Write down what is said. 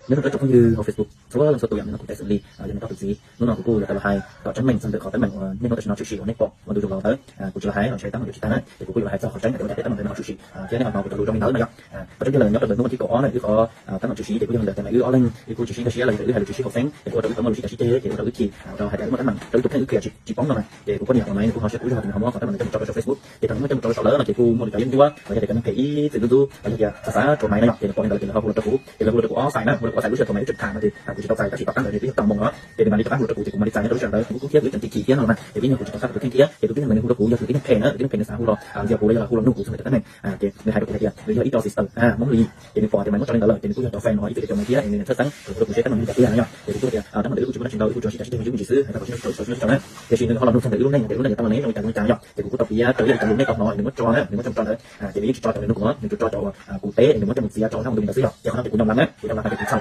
Nyob zoo tsoom phooj ywg hauv Facebook txhua leej txhua tus, yog nej no kuv Tais Xwm Lis, yog nej no tus txiv, hnub no kuv kuj yuav tau los hais kom tseeb meej txog ntawm qhov teeb meem uas niaj hnub tam sim no tshwm sim uas nej pom ua ntu zus los ntawd. Kuv tsis los hais los ntshe teeb meem yuav tsis tag na, ces kuv kuj yuav los hais txog qhov tseeb ntawm tej teeb meem ntawd no tshwm sim thiab nej ho hnov kuv cov lus zoo li ntawd no yog. Qhov tseeb tiag los nyob rau ntawm hnub tim kaum ob na wb qhov teeb meem tshwm sim ces kuj yog ntawm tias mas wb ob leeg wb kuj tsis sib nkag siab los yog tias wb hais lus tsis sib haum xeeb ces kuj ua rau wb tau muaj lub sij hawm tsis tshaj ces kuj ua rau wb chim, rau hais tias wb muaj teeb meem rau wb tus kheej wb qhia tsis poob no na. Ces kuv poj niam los mas nws kuj ho siab kub zog tias nws ho muab qhov teeb meem no coj rau saum Facebook ces thaum nws muab coj mus tso rau saum lawm no ces kuj muaj li cov yeeb ncuab los yog tias cov neeg phem ib txwm ntxub ntxub los yog tias xav xav tso maiv no yog ces nws pom li ntawd ces nws ho hu los rau kuv ces nws hu los rau kuv ob xais na, hu rau kuv ob xais lub sij hawm tso maiv wb tseem tham no ces kuv tsis tau txais tab sis tom qab ntawd ces twb yog tau moo no ces nws mam li rov qab hu los rau kuv ces kuv mam li txais nyob rau lub sij hawm ntawd kuv kuj thiab kuv yeej tseem chim chim thiab no na. Ces vim yog kuv tsis tau txhawb qhov tus kheej thiab ces tus tib neeg ntawd nws hu rau kuv yog tus tib neeg phem na, tus tib neeg phem nws xav hu los ntxias kuv los yog los hu los nug kuv txog ntawm teeb meem ces nws hais rau kuv hais tias nws yog ib co sister Hmoob Lis ces nws pom tias mas muab tso li ntawd lawm ces nws kuj yog cov fan uas ib txwm cov maiv thiab es nws txhawb xeeb kuv hu rau kuv seb teeb meem li cas tiag no yog ces kuv kuj tias teeb meem ntawd wb kuj tsis muaj dab tsi ntau wb kuj tsuas sib cam sib ceg me ntsis xwb hais tau qhov tsis tau txhawb xwb no na. Tiam sis nws ho los nug txog ntawm wb lub neej tias wb lub neej tau los neb zoo li cas zoo li cas no yog ces kuv kuj tau piav raws li cov lus nej tau hnov nws muab tso na, nws muab coj mus tso ntawd ces nws yeej tsis tso cov nws nug kuv, nws tsuas tso cov kuv teb nws muab coj mus txiav tso hauv ntu li ntawd xwb yog ces qhov no ces kuv nco lam na kuv nco lam hais tias kuv txhawj